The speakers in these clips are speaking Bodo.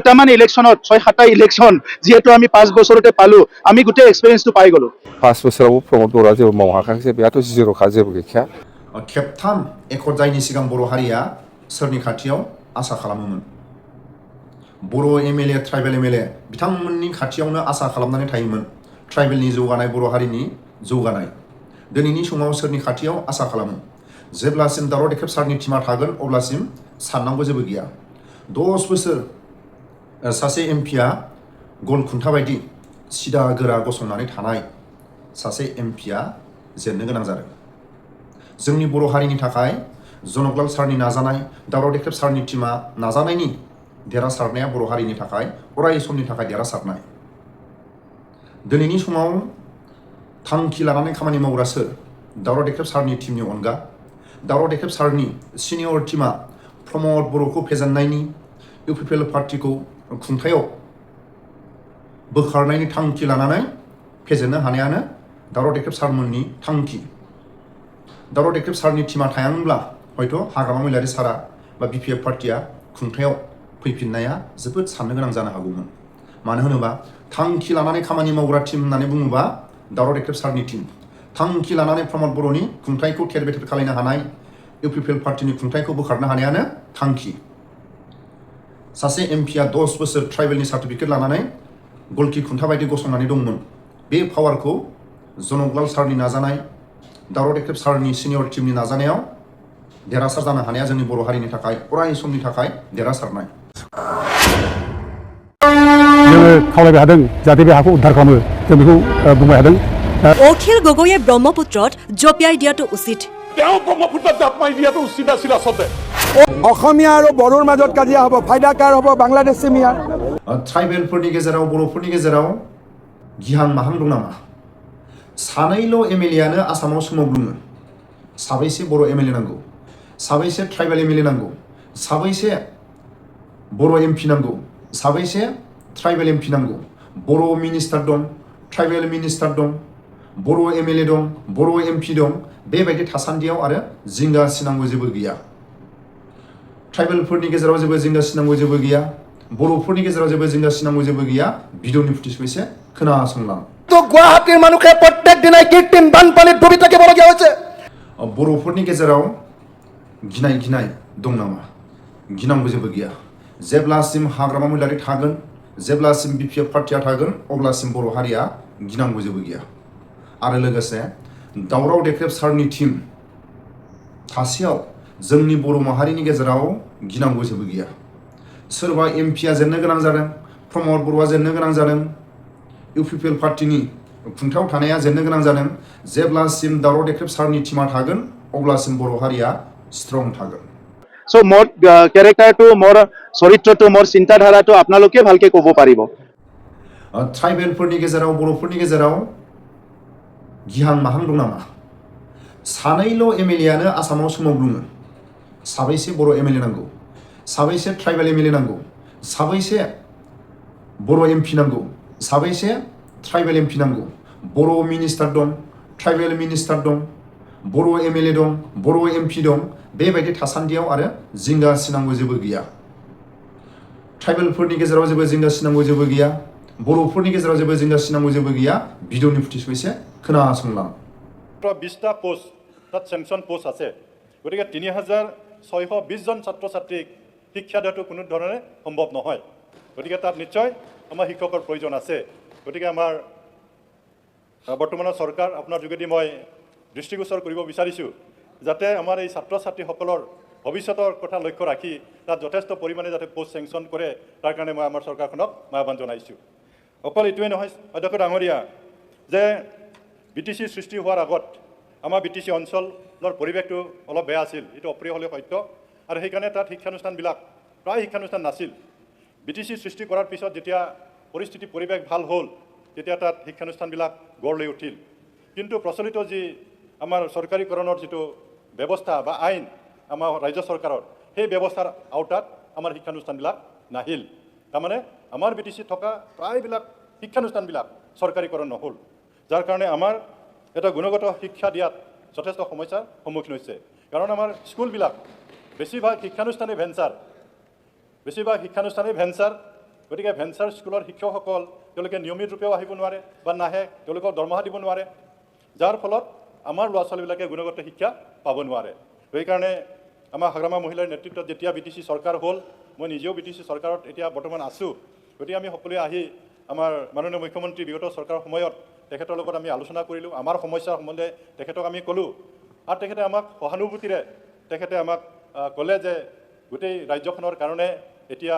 6-7টা ইলেকশ্যনত 6-7টা ইলেকশ্যন যিহেতু আমি 5 বছৰতে পালোঁ আমি গোটেই এক্সপিৰিয়েঞ্চটো পাই গ'লোঁ 5 बोसोरावबो प्रमद बर'आ जेबो मावहाखायाखै बेयाथ' जिर'खा जेबो गैखाया खेबथाम एकर्ड जायैनि सिगां बर' हारिया सोरनि खाथियाव आसा खालामोमोन बर' एमएलए ट्राइबेल एमएलए बिथांमोननि खाथियावनो आसा खालामनानै थायोमोन ट्राइबेलनि जौगानाय बर' हारिनि जौगानाय दिनैनि समाव सोरनि खाथियाव आसा खालामो जेब्लासिम दावराव देख्रेब सारनि टिमा थागोन अब्लासिम साननांगौ जेबो गैया 10 बोसोर सासे एमपिआ गल खुन्था बायदि सिदा गोरा गसंनानै थानाय सासे एमपिआ जेननो गोनां जादों जोंनि बर' हारिनि थाखाय जनकलाल सारनि नाजानाय दावराव देख्रेब सारनि टिमा नाजानायनि देरहासारनाया बर' हारिनि थाखाय अराय समनि थाखाय देरहासारनाय दिनैनि समाव थांखि लानानै खामानि मावग्रा सोर दावराव देख्रेब सारनि टिमनि अनगा दावराव देख्रेब सारनि सिनियर टिमा प्रमद बर'खौ फेजेननायनि इउपिपिएल पार्टिखौ खुंथायाव बोखारनायनि थांखि लानानै फेजेननो हानायानो दावराव देख्रेब सारमोननि थांखि दावराव देख्रेब सारनि टिमा थायामोनब्ला हयथ' हाग्रामा महिलारि सारा बा बिपिएफ पार्टिया खुंथायाव फैफिननाया जोबोद साननो गोनां जानो हागौमोन मानो होनोबा थांखि लानानै खामानि मावग्रा टिम होननानै बुङोबा दावराव देख्रेब सारनि टिम थांखि लानानै प्रमद बर'नि खुंथायखौ थेर बेथेर खालामनो हानाय इउपिपिएल पार्टिनि खुंथायखौ बोखारनो हानायानो थांखि सासे एमपिआ 10 बोसोर ट्राइबेलनि सार्टिफिकेट लानानै गलखि खुन्था बायदि गसंनानै दंमोन बे पावारखौ जनकलाल सारनि नाजानाय दावराव देख्रेब सारनि सिनियर टिमनि नाजानायाव देरहासार जानो हानाया जोंनि बर' हारिनि थाखाय अराय समनि थाखाय देरहासारनाय जोङो खावलायबाय हादों जाहाथे बे हाखौ उद्धार खालामो जों बेखौ बुंबाय हादों অখিল গগৈয়ে ব্ৰহ্মপুত্ৰত জপিয়াই দিয়াটো উচিত ব্ৰহ্মপুত্ৰত জাপ মাৰি দিয়াটো উচিত আছিল আচলতে অসমীয়া আৰু বড়োৰ মাজত কাজিয়া হ'ব ফাইদা কাৰ হ'ব বাংলাদেশী মিয়াৰ ट्राइबेलफोरनि गेजेराव बर'फोरनि गेजेराव गिहां माहां दं नामा सानैल' एमएलएआनो आसामाव सोमावग्लुङो साबैसे बर' एमएलए नांगौ साबैसे ट्राइबेल एमएलए नांगौ साबैसे बर' एमपि नांगौ साबैसे ट्राइबेल एमपि नांगौ बर' मिनिस्टार दं ट्राइबेल मिनिस्टार दं बर' एमएलए दं बर' एमपि दं बेबायदि थासान्दियाव आरो जिंगा सिनांगौ जेबो गैया ट्राइबेलफोरनि गेजेराव जेबो जिंगा सिनांगौ जेबो गैया बर'फोरनि गेजेराव जेबो जिंगा सिनांगौ जेबो गैया भिडिअनि फुटेजखौ एसे खोनासंलां তো গুৱাহাটীৰ মানুহে প্ৰত্যেক দিনাই কৃত্ৰিম বানপানীত ডুবি থাকিবলগীয়া হৈছে बर'फोरनि गेजेराव गिनाय दं नामा गिनांगौ जेबो गैया जेब्लासिम हाग्रामा महिलारि थागोन जेब्लासिम बिपिएफ पार्टिया थागोन अब्लासिम बर' हारिया गिनांगौ जेबो गैया आरो लोगोसे दावराव देख्रेब सारनि टिम थासेयाव जोंनि बर' माहारिनि गेजेराव गिनांगौ जेबो गैया सोरबा एमपिआ जेननो गोनां जादों प्रमद बर'आ जेननो गोनां जादों इउपिपिएल पार्टिनि खुंथायाव थानाया जेननो गोनां जादों जेब्लासिम दावराव देख्रेब सारनि टिमा थागोन अब्लासिम बर' हारिया स्ट्रं थागोन চ' মোৰ কেৰেক্টাৰটো মোৰ চৰিত্ৰটো মোৰ চিন্তাধাৰাটো আপোনালোকে ভালকে ক'ব পাৰিব ट्राइबेलफोरनि गेजेराव बर'फोरनि गेजेराव गिहां माहां दं नामा सानैल' एमएलएआनो आसामाव सोमावग्लुङो साबैसे बर' एमएलए नांगौ साबैसे ट्राइबेल एमएलए नांगौ साबैसे बर' एमपि नांगौ साबैसे ट्राइबेल एमपि नांगौ बर' मिनिस्टार दं ट्राइबेल मिनिस्टार दं बर' एमएलए दं बर' एमपि दं बेबायदि थासान्दियाव आरो जिंगा सिनांगौ जेबो गैया ट्राइबेलफोरनि गेजेराव जेबो जिंगा सिनांगौ जेबो गैया बर'फोरनि गेजेराव जेबो जिंगा सिनांगौ जेबो गैया भिडिअनि फुटेजखौ एसे खोनासंलां 20টা পোষ্ট তাত চেংচন পোষ্ট আছে গতিকে 3620 জন ছাত্ৰ ছাত্ৰীক শিক্ষা দিয়াটো কোনো ধৰণে সম্ভৱ নহয় গতিকে তাত নিশ্চয় আমাৰ শিক্ষকৰ প্ৰয়োজন আছে গতিকে আমাৰ বৰ্তমানৰ চৰকাৰ আপোনাৰ যোগেদি মই দৃষ্টিগোচৰ কৰিব বিচাৰিছোঁ যাতে আমাৰ এই ছাত্ৰ ছাত্ৰীসকলৰ ভৱিষ্যতৰ কথা লক্ষ্য ৰাখি তাত যথেষ্ট পৰিমাণে যাতে পোষ্ট চেংচন কৰে তাৰ কাৰণে মই আমাৰ চৰকাৰখনক আহ্বান জনাইছোঁ অকল এইটোৱে নহয় অধ্যক্ষ ডাঙৰীয়া যে বিটিচি সৃষ্টি হোৱাৰ আগত আমাৰ বিটিচি অঞ্চলৰ পৰিৱেশটো অলপ বেয়া আছিল এইটো অপ্ৰিয় হ'লে সত্য আৰু সেইকাৰণে তাত শিক্ষানুষ্ঠানবিলাক প্ৰায় শিক্ষানুষ্ঠান নাছিল বিটিচি সৃষ্টি কৰাৰ পিছত যেতিয়া পৰিস্থিতি পৰিৱেশ ভাল হ'ল তেতিয়া তাত শিক্ষানুষ্ঠানবিলাক গঢ় লৈ উঠিল কিন্তু প্ৰচলিত যি আমাৰ চৰকাৰীকৰণৰ যিটো ব্যৱস্থা বা আইন আমাৰ ৰাজ্য চৰকাৰৰ সেই ব্যৱস্থাৰ আওতাত আমাৰ শিক্ষানুষ্ঠানবিলাক নাহিল তাৰমানে আমাৰ বিটিচি থকা প্ৰায়বিলাক শিক্ষানুষ্ঠানবিলাক চৰকাৰীকৰণ নহ'ল যাৰ কাৰণে আমাৰ এটা গুণগত শিক্ষা দিয়াত যথেষ্ট সমস্যাৰ সন্মুখীন হৈছে কাৰণ আমাৰ স্কুলবিলাক বেছিভাগ শিক্ষানুষ্ঠানেই ভেঞ্চাৰ গতিকে ভেঞ্চাৰ স্কুলৰ শিক্ষকসকল তেওঁলোকে নিয়মিত ৰূপেও আহিব নোৱাৰে বা নাহে, তেওঁলোকক দৰমহা দিব নোৱাৰে, যাৰ ফলত আমাৰ ল'ৰা ছোৱালীবিলাকে গুণগত শিক্ষা পাব নোৱাৰে। সেইকাৰণে আমাৰ হাগ্ৰামা মহিলাৰ নেতৃত্বত যেতিয়া BTC চৰকাৰ হ'ল, মই নিজেও BTC চৰকাৰত এতিয়া বৰ্তমান আছোঁ, গতিকে আমি সকলোৱে আহি আমাৰ মাননীয় মুখ্যমন্ত্ৰী বিগত চৰকাৰৰ সময়ত তেখেতৰ লগত আমি আলোচনা কৰিলোঁ, আমাৰ সমস্যাৰ সম্বন্ধে তেখেতক আমি ক'লোঁ, আৰু তেখেতে আমাক সহানুভূতিৰে তেখেতে আমাক ক'লে যে গোটেই ৰাজ্যখনৰ কাৰণে এতিয়া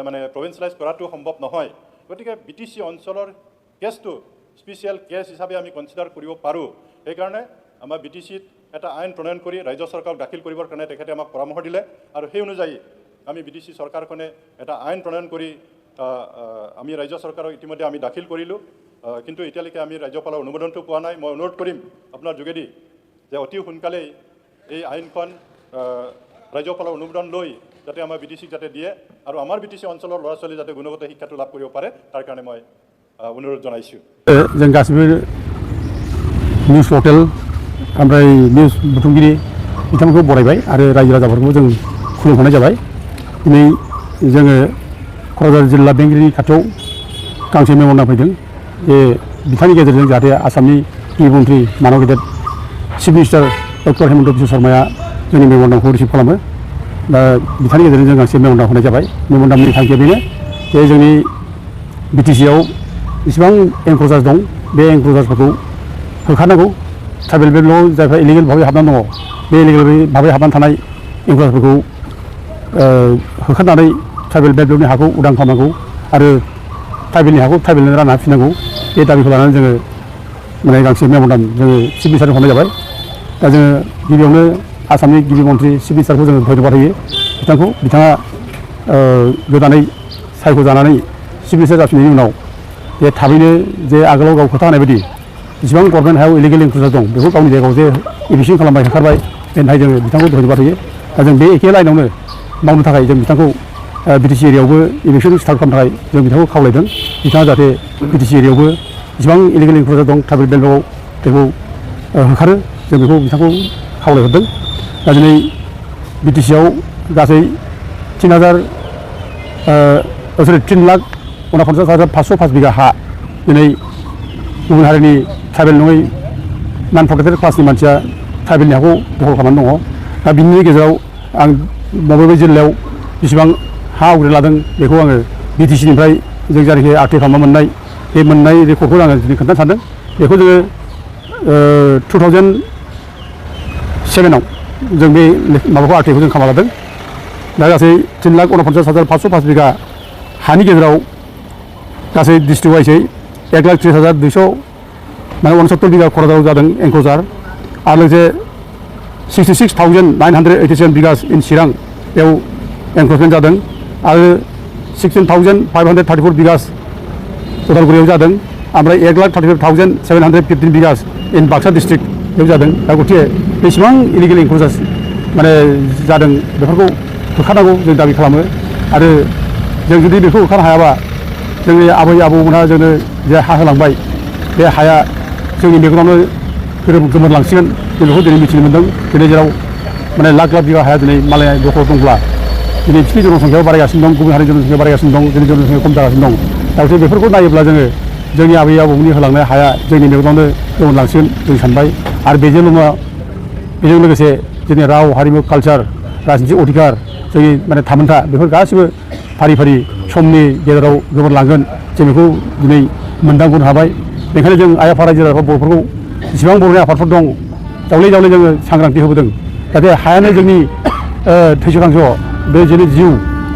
মানে প্ৰভিন্সিয়েলাইজ কৰাটো সম্ভৱ নহয়, গতিকে BTC অঞ্চলৰ কেছটো স্পেচিয়েল কেছ হিচাপে আমি কনচিডাৰ কৰিব পাৰোঁ। সেইকাৰণে আমাৰ BTCত এটা আইন প্ৰণয়ন কৰি ৰাজ্য চৰকাৰক দাখিল কৰিবৰ কাৰণে তেখেতে আমাক পৰামৰ্শ দিলে, আৰু সেই অনুযায়ী আমি BTC চৰকাৰখনে এটা আইন প্ৰণয়ন কৰি আমি ৰাজ্য চৰকাৰক ইতিমধ্যে আমি দাখিল কৰিলোঁ, কিন্তু এতিয়ালৈকে আমি ৰাজ্যপালৰ অনুমোদনটো পোৱা নাই। মই অনুৰোধ কৰিম আপোনাৰ যোগেদি যে অতি সোনকালেই এই আইনখন ৰাজ্যপালৰ অনুমোদন লৈ যাতে আমাৰ BTCক যাতে দিয়ে, আৰু আমাৰ BTC অঞ্চলৰ ল'ৰা ছোৱালী যাতে গুণগত শিক্ষাটো লাভ কৰিব পাৰে, তাৰ কাৰণে মই অনুৰোধ জনাইছোঁ। जों गासिबो निउस पर्टेल ओमफ्राय निउस बुथुमगिरि बिथांमोनखौ बरायबाय आरो रायजो राजाफोरखौ जों खुलुमहरनाय जाबाय। दिनै जोङो क'क्राझार जिल्ला बेंगिरिनि खाथियाव गांसे मेम'रेन्डाम फैदों जे बिथांनि गेजेरजों जाहाथे आसामनि गिबि मन्थ्रि मानव गेदेर chief minister doctor Himanta Biswa शर्माया जोंनि मेम'रेन्डामखौ रिसिभ खालामो। दा बिथांनि गेजेरजों जों गांसे मेम'रेन्डाम होनाय जाबाय। मेम'रेन्डामनि थांखिया बेनो जे जोंनि BTCआव इसेबां एनक्ल'जार्स दं, बे एनक्ल'जार्सफोरखौ होखारनांगौ। ट्राइबेल बेल्टआव जायफ्रा इलिगेल भाबै हाबनानै दङ, बे इलिगेल भाबै हाबनानै थानाय एनक्ल'जार्सफोरखौ होखारनानै ट्राइबेल बेल्टनि हाखौ उदां खालामनांगौ आरो ट्राइबेलनि हाखौ ट्राइबेलनो रानना होफिननांगौ। बे दाबिखौ लानानै जोङो माने गांसे मेम'रेन्डाम जोङो चिफ मिनिस्टारनो हरनाय जाबाय। दा जोङो गिबियावनो आसामनि गिबि मन्थ्रि चिफ मिनिस्टारखौ जोङो धन्यबाद होयो बिथांखौ। बिथाङा गोदानै सायख'जानानै चिफ मिनिस्टार जाफिननायनि उनाव बे थाबैनो जे आगोलाव गाव खोथा होनाय बायदि जेसेबां गभर्नमेन्ट हायाव इलिगेल एनक्ल'जार दं बेखौ गावनि जायगायाव जे इभिक्सन खालामबाय होखारबाय, बेनि थाखाय जोङो बिथांखौ धन्यबाद होयो। दा जों बे एखे लाइनावनो मावनो थाखाय जों बिथांखौ BTC एरियायावबो इभिक्सन स्टार्ट खालामनो थाखाय जों बिथांखौ खावलायदों। बिथाङा जाहाथे BTC एरियायावबो जेसेबां इलिगेल एनक्ल'जार दं ट्राइबेल बेल्टआव बेखौ होखारो, जों बेखौ बिथांखौ खावलायहरदों। दा दिनै BTCआव गासै 3,49,505 बिगा हा दिनै गुबुन हारिनि ट्राइबेल नङै नन प्रटेक्टेड क्लासनि मानसिया ट्राइबेलनि हाखौ दखल खालामनानै दङ। दा बिनि गेजेराव आं बबे जिल्लायाव बेसेबां हा आवग्रिना लादों बेखौ आङो BTCनिफ्राय जों जायनाखि आर्टिक खालामना मोननाय बे मोननाय रेकर्डखौ आङो दिनै खोन्थानो सानदों। बेखौ जोङो 2007आव जों बे माबाखौ आर्टिकखौ जों खालामना लादों। दा गासै 3,49,505 बिगा हानि गेजेराव गासै डिस्ट्रिक्ट वाइसै 1,30,269 बिगा क'क्राझाराव जादों एनक्ल'जार, आरो लोगोसे 66,987 बिगास इन चिरां बेयाव एनक्ल'जमेन्ट जादों, आरो 16,534 बिगास उदालगुरियाव जादों, ओमफ्राय 1,35,715 बिगास इन बाक्सा डिस्ट्रिक्ट बेयाव जादों। दा गतिके बेसेबां इलिगेल एनक्ल'जार्स माने जादों बेफोरखौ होखारनांगौ जों दाबि खालामो। आरो जों जुदि बेखौ होखारनो हायाबा जोंनि आबै आबौमोनहा जोंनो जे हा होलांबाय बे हाया जोंनि मेगनावनो गोमोरलांसिगोन। जों बेखौ दिनै मिथिनो मोन्दों। दिनै जेराव माने लाख लाख बिगा हाया दिनै मालाया दखल दंब्ला दिनै बिसोरनि जनसंख्यायाव बारायगासिनो दं, गुबुन हारिनि जनसंख्या बारायगासिनो दं, जोंनि जनसंख्या खम जागासिनो दं। दा बेफोरखौ नायोब्ला जोङो जोंनि आबै आबौनि होलांनाय हाया जोंनि मेगनावनो गोमोरलांसिगोन जों सानबाय। आरो बेजोंल' नङा, बेजों लोगोसे जोंनि राव हारिमु कालचार राजनिथि अधिकार जोंनि माने थामोन्था बेफोर गासिबो फारि फारि समनि गेजेराव गोमोरलांगोन। जों बेखौ दिनै मोनदांबोनो हाबाय। बेनिखायनो जों आइ आफा रायजो राजाफोर बर'फोरखौ जेसेबां बर'नि आफादफोर दं जावले जावले जोङो सांग्रांथि होबोदों जाहाथे हायानो जोंनि थैस' थांस' बे जोंनि जिउ,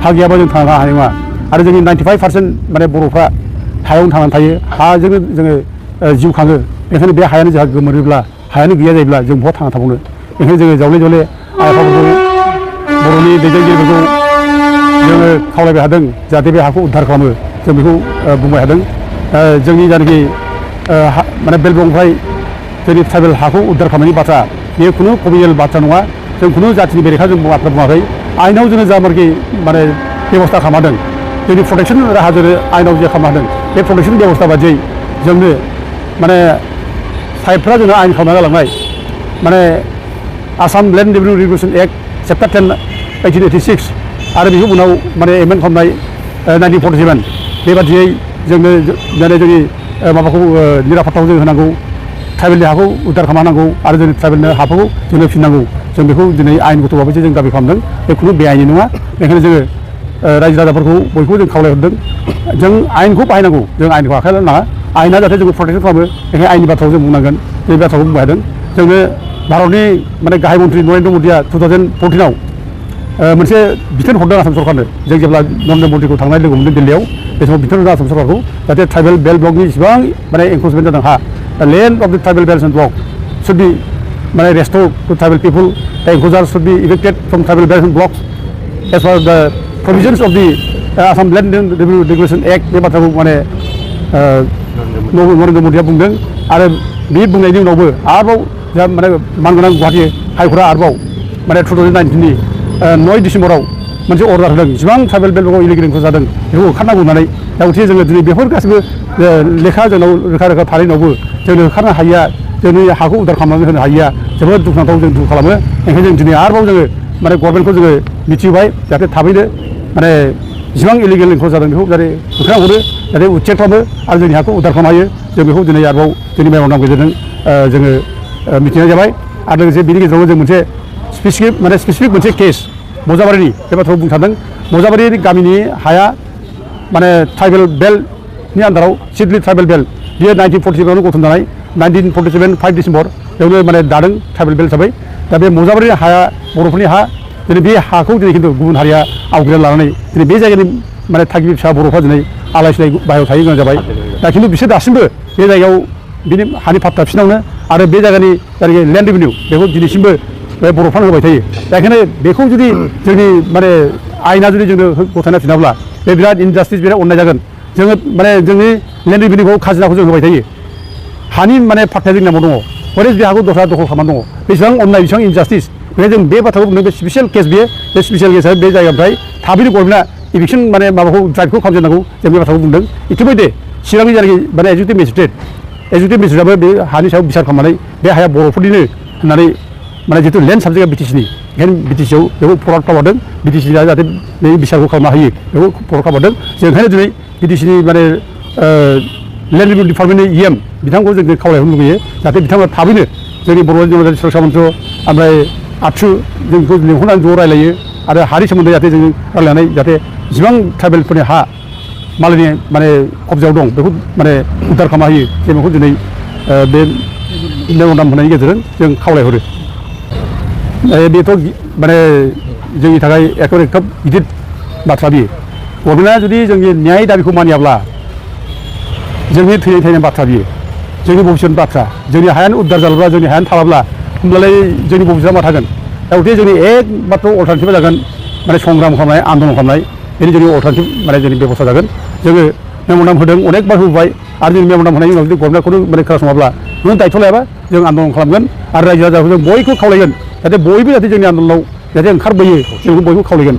हा गैयाबा जों थांनो हानाय नङा। आरो जोंनि 95% माने बर'फ्रा हायावनो थांनानै थायो, हाजोंनो जोङो जिउ खाङो। बेनिखायनो बे हायानो जोंहा गोमोरोब्ला, हायानो गैया जायोब्ला जों बहा थांना थाबावनो। बेनिखायनो जोङो जावले जावले आइ आफाफोरखौ बर'नि दैदेनगिरिफोरखौ जोङो खावलायबाय थादों जाहाथे बे हाखौ उद्धार खालामो। जों बेखौ बुंबाय थादों। जोंनि जायनाखि माने बेलबंनिफ्राय जोंनि ट्राइबेल हाखौ उद्धार खालामनायनि बाथ्रा बेयो खुनु कमिउनेल बाथ्रा नङा। जों खुनु जाथिनि बेरेखा जों बाथ्रा बुङाखै। आइनाव जोङो जामारखि माने बेबस्था खालामदों, जोंनि प्रटेक्सन राहा जोङो आइनाव जे खालामदों, बे प्रटेक्सन बेबस्था बादियै जोंनो माने साइडफ्रा जोङो आइन खालामना गालांनाय माने Assam land revenue regulation act chapter 10 1886 आरो बेनि उनाव माने एमेन्ड खालामनाय 1947 बेबादियै जोंनो माने जोंनि माबाखौ निरापत्ताखौ जों होनांगौ ट्राइबेलनि हाखौ उद्धार खालामनांगौ आरो जोंनि ट्राइबेलनो हाखौ जोंनो फिननांगौ जों बेखौ दिनै आयेन गथ'भाबैसो जों दाबि खालामदों बे खुनु बेआइनि नङा बेनिखायनो जोङो रायजो राजाफोरखौ बयखौबो जों खावलायहरदों जों आयेनखौ बाहायनांगौ जों आयेनखौ आखाइ लानो नाङा आयेना जाहाथे जोंखौ प्रटेक्ट खालामो बेनिखायनो आयेननि बाथ्राखौ जों बुंनांगोन बे बाथ्राखौ बुंबाय थादों जोंनो भारतनि माने गाहाय मन्थ्रि नरेन्द्र मदिया 2014आव मोनसे बिथोन हरदों आसाम सरकारनो जों जेब्ला नरेन्द्र मदिखौ थांनाय लोगो मोनदों दिल्लीयाव बे समाव बिथोन हरदों आसाम सरकारखौ जाहाथे ट्राइबेल बेल्ट ब्लकनि इसेबां माने एनक्रोचमेन्ट जादों हा land of the tribal belt and block should be माने restore to tribal people the encroacher should be evicted from tribal belt and blocks as far the provisions of the Assam Land Regulation Act बे बाथ्राखौ माने नरेन्द्र मदिया बुंदों आरो बे बुंनायनि उनावबो आरोबाव जा माने मानगोनां गुवाहाटि हाइकर्टआ आरोबाव माने 2019नि 9 डिसेम्बराव मोनसे अर्डार होदों जेसेबां ट्राइबेल बेल्टआव इलिगेल एनक्रोच जादों बेखौ होखारनांगौ होननानै दा गथिखे जोङो दिनै बेफोर गासैबो लेखा जोंनाव रोखा रोखा थानायनावबो जोंनो होखारनो हायिया जोंनि हाखौ उद्धार खालामनानै होनो हायिया जोबोद दुखुनांथाव जों दुखु खालामो ओंखायनो जों दिनै आरोबाव जोङो माने गभर्नमेन्टखौ जोङो मिथिहोबाय जाहाथे थाबैनो माने जेसेबां इलिगेल एनक्रोच जादों बेखौ जाहाथे होखारना हरो जाहाथे उच्चेक खालामो आरो जोंनि हाखौ उद्धार खालामनो हायो जों बेखौ दिनै आरोबाव जोंनि मेम'रेन्डामनि गेजेरजों जोङो मिथिनाय जाबाय आरो लोगोसे बेनि गेजेरावनो जों मोनसे स्पेसिफिक मोनसे केस मजाबारिनि बे बाथ्राखौ बुंनो सानदों मजाबारि गामिनि हाया माने ट्राइबेल बेल्टनि आन्दाराव सिडलि ट्राइबेल बेल्ट बियो 1947आवनो गठन जानाय 1947 5 डिसेम्बर बेयावनो माने दादों ट्राइबेल बेल्ट हिसाबै दा बे मजाबारि हाया बर'फोरनि हा दिनै बे हाखौ दिनै खिन्थु गुबुन हारिया आवग्रिना लानानै दिनै बे जायगानि माने थागिबि फिसा बर'फ्रा दिनै आलाय सिलाय बाहेरायाव थाहैनो गोनां जाबाय दा खिन्थु बिसोर दासिमबो बे जायगायाव बिनि हानि फाट्टा फिसिनावनो आरो बे जायगानि जायनाखि लेन्ड रेभिनिउ बेखौ दिनैसिमबो बे बर'फ्रानो होबाय थायो दा बेखायनो बेखौ जुदि जोंनि माने आयेना जुदि जोंनो गथायना फिनाब्ला बे बिराद इनजास्टिस बिराद अननाय जागोन जोङो माने जोंनि लेन्ड रेभिनिउखौ खाजोनाखौ जों होबाय थायो हानि माने फाट्टाया जोंनि नामाव दङ हरेस बे हाखौ दस्रा दखल खालामनानै दङ बेसेबां अननाय बेसेबां इनजास्टिस बेखायनो जों बे बाथ्राखौ बुंदों बे स्पेसियेल केस बेयो बे स्पेसियेल केसा बे जायगानिफ्राय थाबैनो गभर्नमेन्टआ इभिक्सन माने माबाखौ ड्राइभखौ खालामजेननांगौ जों बे बाथ्राखौ बुंदों इतिमধ্যে चिरांनि जायनाखि माने एजुकेटेड मेजिस्ट्रेटआबो बे हानि सायाव बिसार खालामनानै बे हाया बर'फोरनिनो होननानै माने जितु लेन्ड साबजेक्टआ बिटिसिनि ओंखायनो बिटिसिआव बेखौ फरवार्ड खालामदों बिटिसिआ जाहाथे बे बिसारखौ खालामनो हायो बेखौ फरवार्ड खालामदों जों ओंखायनो दिनै बिटिसिनि माने लेन्ड रेभिनिउ डिपार्टमेन्टनि इएम बिथांखौ जों खावलायहरनो लुगैयो जाहाथे बिथांमोना थाबैनो जोंनि बर' जनजाति सुरक्षा मन्त्र ओमफ्राय आबसु जों बेखौ लिंहरनानै ज' रायलायो आरो हानि सोमोन्दै जाहाथे जों रायलायनानै जाहाथे जेसेबां ट्राइबेलफोरनि हा मालायनि माने कब्जायाव दं बेखौ माने उद्धार खालामनो हायो जों बेखौ दिनै बे मेम'रेन्डाम होनायनि गेजेरजों जों खावलायहरो बेथ' माने जोंनि थाखाय एखेबारे खोब गिदिर बाथ्रा बियो गभर्नमेन्टआ जुदि जोंनि न्याय दाबिखौ मानियाब्ला जोंनि थैनाय बाथ्रा बियो जोंनि भबिष्यतनि बाथ्रा जोंनि हायानो उद्धार जालाब्ला जोंनि हायानो थालाब्ला होमब्लालाय जोंनि भबिष्यतआ मा थागोन दा गथिखे जोंनि एकमात्र अल्टारनेटिभा जागोन माने संग्राम खालामनाय आन्दलन खालामनाय बेनि जोंनि अल्टारनेटिभ माने जोंनि बेबस्था जागोन जोङो मेम'रेन्डाम होदों अनेकबार होबाय आरो जों मेम'रेन्डाम होनायनि उनाव जुदि गभर्नमेन्टखौनो माने खोनासङाब्ला नों दायथ' लायाबा जों आन्दलन खालामगोन आरो रायजो राजाखौ जों बयखौबो खावलायगोन जाहाथे बयबो जाहाथे जोंनि आन्दलनाव जाहाथे ओंखारबोयो जों बयबो खावलायगोन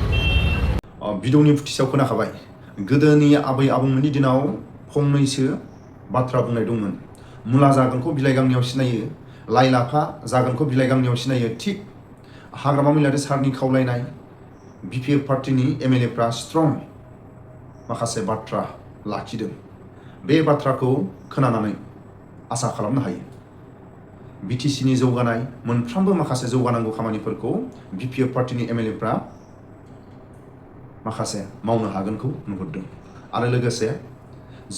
भिडिअनि फुटिसाव खोनाखाबाय गोदोनि आबै आबौमोननि दिनाव फंनैसो बाथ्रा बुंनाय दंमोन मुला जागोनखौ बिलाइ गांनैयाव सिनायो लाइ लाफा जागोनखौ बिलाइ गांनैयाव सिनायो थिग हाग्रामा महिलारि सारनि खावलायनाय बिपिएफ पार्टिनि एमएलएफ्रा स्ट्रं माखासे बाथ्रा लाखिदों बे बाथ्राखौ खोनानानै आसा खालामनो हायो बिटिसिनि जौगानाय मोनफ्रोमबो माखासे जौगानांगौ खामानिफोरखौ बिपिएफ पार्टिनि एमएलएफ्रा माखासे मावनो हागोनखौ नुहुरदों आरो लोगोसे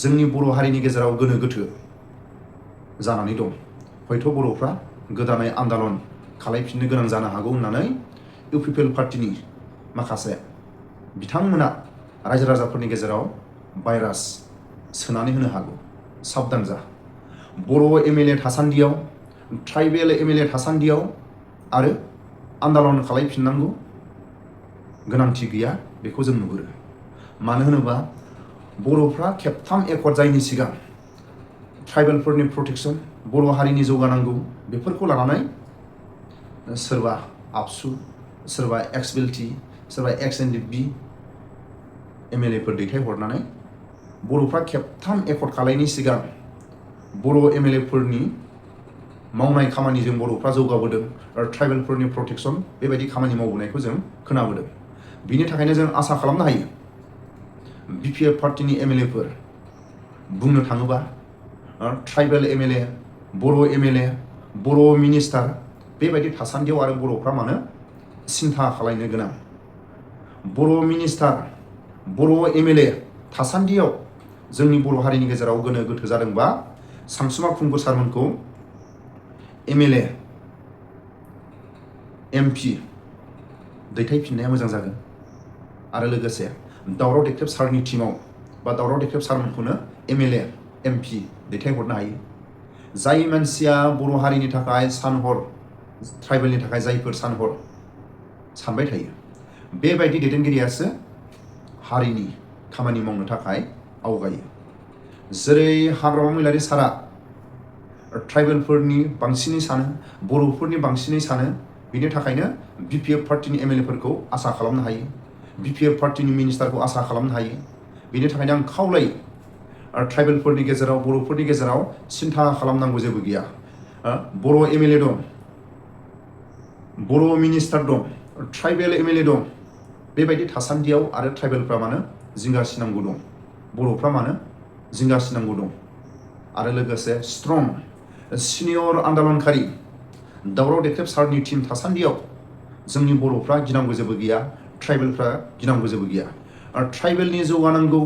जोंनि बर' हारिनि गेजेराव गोनो गोथो जानानै दं हयथ' बर'फ्रा गोदानै आन्दलन खालायफिननो गोनां जानो हागौ होननानै इउपिपिएल पार्टिनि माखासे बिथांमोना रायजो राजाफोरनि गेजेराव भाइरास सोनानै होनो हागौ साबधान जा बर' एमएलए थासान्दियाव ट्राइबेल एमएलए थासान्दियाव आरो आन्दलन खालायफिननांगौ गोनांथि गैया बेखौ जों नुहुरो मानो होनोबा बर'फ्रा खेबथाम एकर्ड जायैनि सिगां ट्राइबेलफोरनि प्रटेक्सन बर' हारिनि जौगानांगौ बेफोरखौ लानानै सोरबा आबसु सोरबा एक्स बिएलटि सोरबा एक्स एनडिपि एमएलएफोर दैथायहरनानै बर'फ्रा खेबथाम एकर्ड खालायनि सिगां बर' एमएलएफोरनि मावनाय खामानिजों बर'फ्रा जौगाबोदों आरो ट्राइबेलफोरनि प्रटेक्सन बेबायदि खामानि मावबोनायखौ जों खोनाबोदों बिनि थाखायनो जों आसा खालामनो हायो BPF पार्टीनि MLAफोर बुंनो थाङोबा ट्राइबेल MLA, बर' MLA, बर' मिनिस्टार बेबायदि थासान्दियाव आरो बर'फ्रा मानो सिन्था खालायनो गोनां। बर' मिनिस्टार, बर' MLA थासान्दियाव जोंनि बर' हारिनि गेजेराव गोनो गोथो जादोंबा सानसुमा खुंगुर सारमोनखौ MLA, MP दैथायफिननाया मोजां जागोन। आरो लोगोसे दावराव देख्रेब सारनि टीमाव बा दावराव देख्रेब सारमोनखौनो MLA, MP दैथायहरनो हायो। जाय मानसिया बर' हारिनि थाखाय सानहर, ट्राइबेलनि थाखाय जायफोर सानहर सानबाय थायो, बेबायदि दैदेनगिरियासो हारिनि खामानि मावनो थाखाय आवगायो। जेरै हाग्रामा महिलारि सारा ट्राइबेलफोरनि बांसिनै सानो, बर'फोरनि बांसिनै सानो, बिनि थाखायनो BPF पार्टीनि MLAफोरखौ आसा खालामनो हायो, BPF पार्टीनि मिनिस्टारखौ आसा खालामनो हायो। बिनि थाखायनो आं खावलायो ट्राइबेलफोरनि गेजेराव, बर'फोरनि गेजेराव सिन्था खालामनांगौ जेबो गैया। बर' MLA दं, बर' मिनिस्टार दं, ट्राइबेल MLA दं। बेबायदि थासान्दियाव आरो ट्राइबेलफ्रा मानो जिंगासिनांगौ दं, बर'फ्रा मानो जिंगासिनांगौ दं। आरो लोगोसे स्ट्रं सिनियर आन्दलनकारि दावराव देख्रेब सारनि टीम थासान्दियाव जोंनि बर'फ्रा गिनांगौ जेबो गैया, ट्राइबेलफ्रा गिनांगौ जेबो गैया। ट्राइबेलनि जौगानांगौ,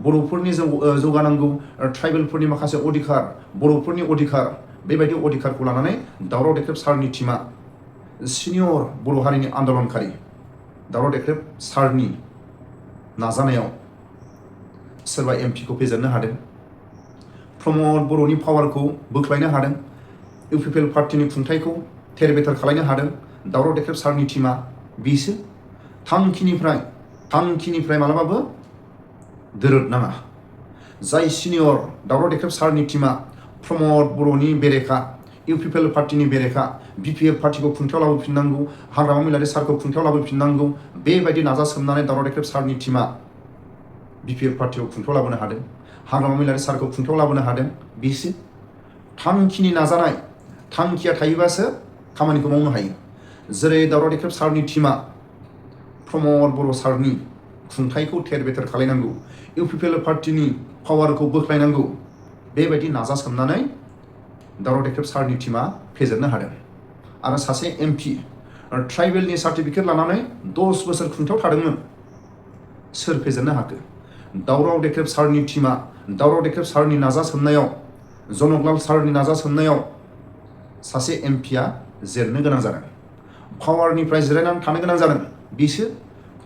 बर'फोरनि जौगानांगौ, ट्राइबेलफोरनि माखासे अधिकार, बर'फोरनि अधिकार, बेबायदि अधिकारखौ लानानै दावराव देख्रेब सारनि टीमा सिनियर बर' हारिनि आन्दलनकारि दावराव देख्रेब सारनि नाजानायाव सोरबा MPखौ फेजेननो हादों, प्रमद बर'नि पावारखौ बोख्लायनो हादों, UPPL पार्टीनि खुंथायखौ थेर बेथेर खालायनो हादों दावराव देख्रेब सारनि टीमा। बिसो थांखिनिफ्राय मालाबाबो दोरद नाङा। जाय सिनियर दावराव देख्रेब सारनि टीमा प्रमद बर'नि बेरेखा, UPPL पार्टीनि बेरेखा, BPF पार्टीखौ खुंथायाव लाबोफिननांगौ, हाग्रामा महिलारि सारखौ खुंथायाव लाबोफिननांगौ, बेबायदि नाजासोमनानै दावराव देख्रेब सारनि टीमा BPF पार्टीखौ खुंथायाव लाबोनो हादों, हाग्रामा महिलारि सारखौ खुंथायाव लाबोनो हादों। बिसो थांखिनि नाजानाय, थांखिया थायोबासो खामानिखौ मावनो हायो। जेरै दावराव देख्रेब सारनि टीमा प्रमद बर' सारनि खुंथायखौ थेर बेथेर खालायनांगौ, UPPL पार्टीनि पावारखौ बोख्लायनांगौ, बेबायदि नाजासोमनानै दावराव देख्रेब सारनि टीमा फेजेननो हादों। आरो सासे MP ट्राइबेलनि सार्टिफिकेट लानानै 10 बोसोर खुंथायाव थादोंमोन। सोर फेजेननो हाखो? दावराव देख्रेब सारनि टीमा, दावराव देख्रेब सारनि नाजासोमनायाव, जनकलाल सारनि नाजासोमनायाव सासे MPया जेरनो गोनां जादों, पावारनिफ्राय जिरायनानै थानो गोनां जादों। बिसो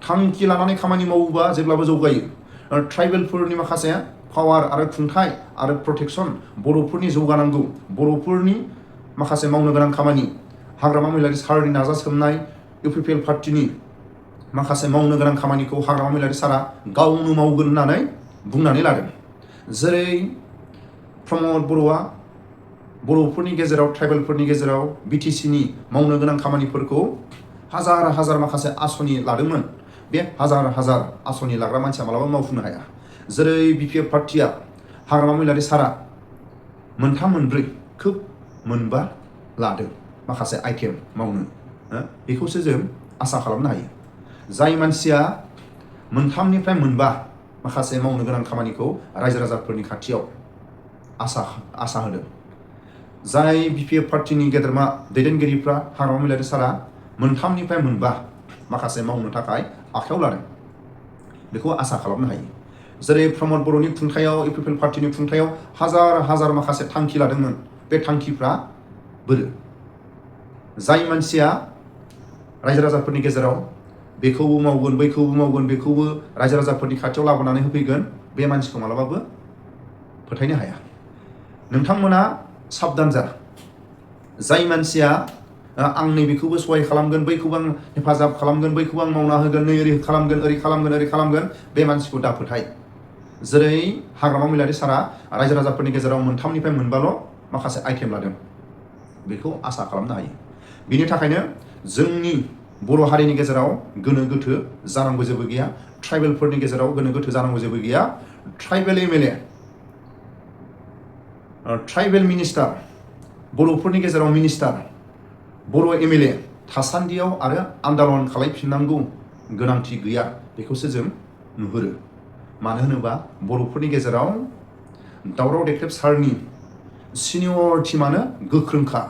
थांखि लानानै खामानि मावोबा जेब्लाबो जौगायो। ट्राइबेलफोरनि माखासे पावार आरो खुंथाय आरो प्रटेक्शन, बर'फोरनि जौगानांगौ, बर'फोरनि माखासे मावनो गोनां खामानि, हाग्रामा महिलारि सारनि नाजासोमनाय, UPPL पार्टीनि माखासे मावनो गोनां खामानिखौ हाग्रामा महिलारि सारा गावनो मावगोन होननानै बुंनानै लादों। जेरै प्रमद बर'आ बर'फोरनि गेजेराव, ट्राइबेलफोरनि गेजेराव BTCनि मावनो गोनां खामानिफोरखौ हाजार माखासे आसनि लादोंमोन। बे हाजार आसनि लाग्रा मानसिया मालाबा मावफुंनो हाया। जेरै BPF पार्टीया हाग्रामा महिलारि सारा मोनथाम मोनब्रै खोब मोनबा लादों माखासे आइटेम मावनो। बेखौसो जों आसा खालामनो हायो। जाय मानसिया मोनथामनिफ्राय मोनबा माखासे मावनो गोनां खामानिखौ रायजो राजाफोरनि खाथियाव आसा होदों। जाय BPF पार्टीनि गेदेरमा दैदेनगिरिफ्रा हाग्रामा महिलारि सारा मोनथामनिफ्राय मोनबा माखासे मावनो थाखाय आखायाव लादों, बेखौ आसा खालामनो हायो। जेरै प्रमद बर'नि खुंथायाव, UPPL पार्टीनि खुंथायाव हाजार माखासे थांखि लादोंमोन। बे थांखिफ्रा बोरो? जाय मानसिया रायजो राजाफोरनि गेजेराव बेखौबो मावगोन, बैखौबो मावगोन, बेखौबो रायजो राजाफोरनि खाथियाव लाबोनानै होफैगोन, बे मानसिखौ मालाबाबो फोथायनो हाया। नोंथांमोना साबधान जा। जाय मानसिया आं नैबेखौबो सहाय खालामगोन, बैखौबो आं हेफाजाब खालामगोन, बैखौबो आं मावना होगोन, नै ओरै खालामगोन, बे मानसिखौ दा फोथाय। जेरै हाग्रामा महिलारि सारा रायजो राजाफोरनि गेजेराव मोनथामनिफ्राय मोनबाल' माखासे आइटेम लादों, बेखौ आसा खालामनो हायो। बिनि थाखायनो जोंनि बर' हारिनि गेजेराव गोनो गोथो जानांगौ जेबो गैया, ट्राइबेलफोरनि गेजेराव गोनो गोथो जानांगौ जेबो गैया। ट्राइबेल MLA, ट्राइबेल मिनिस्टार, बर'फोरनि गेजेराव मिनिस्टार, बर' MLA थासान्दियाव आरो आन्दलन खालायफिननांगौ गोनांथि गैया, बेखौसो जों नुहुरो। मानो होनोबा बर'फोरनि गेजेराव दावराव देख्रेब सारनि सिनियर टिमानो गोख्रोंखा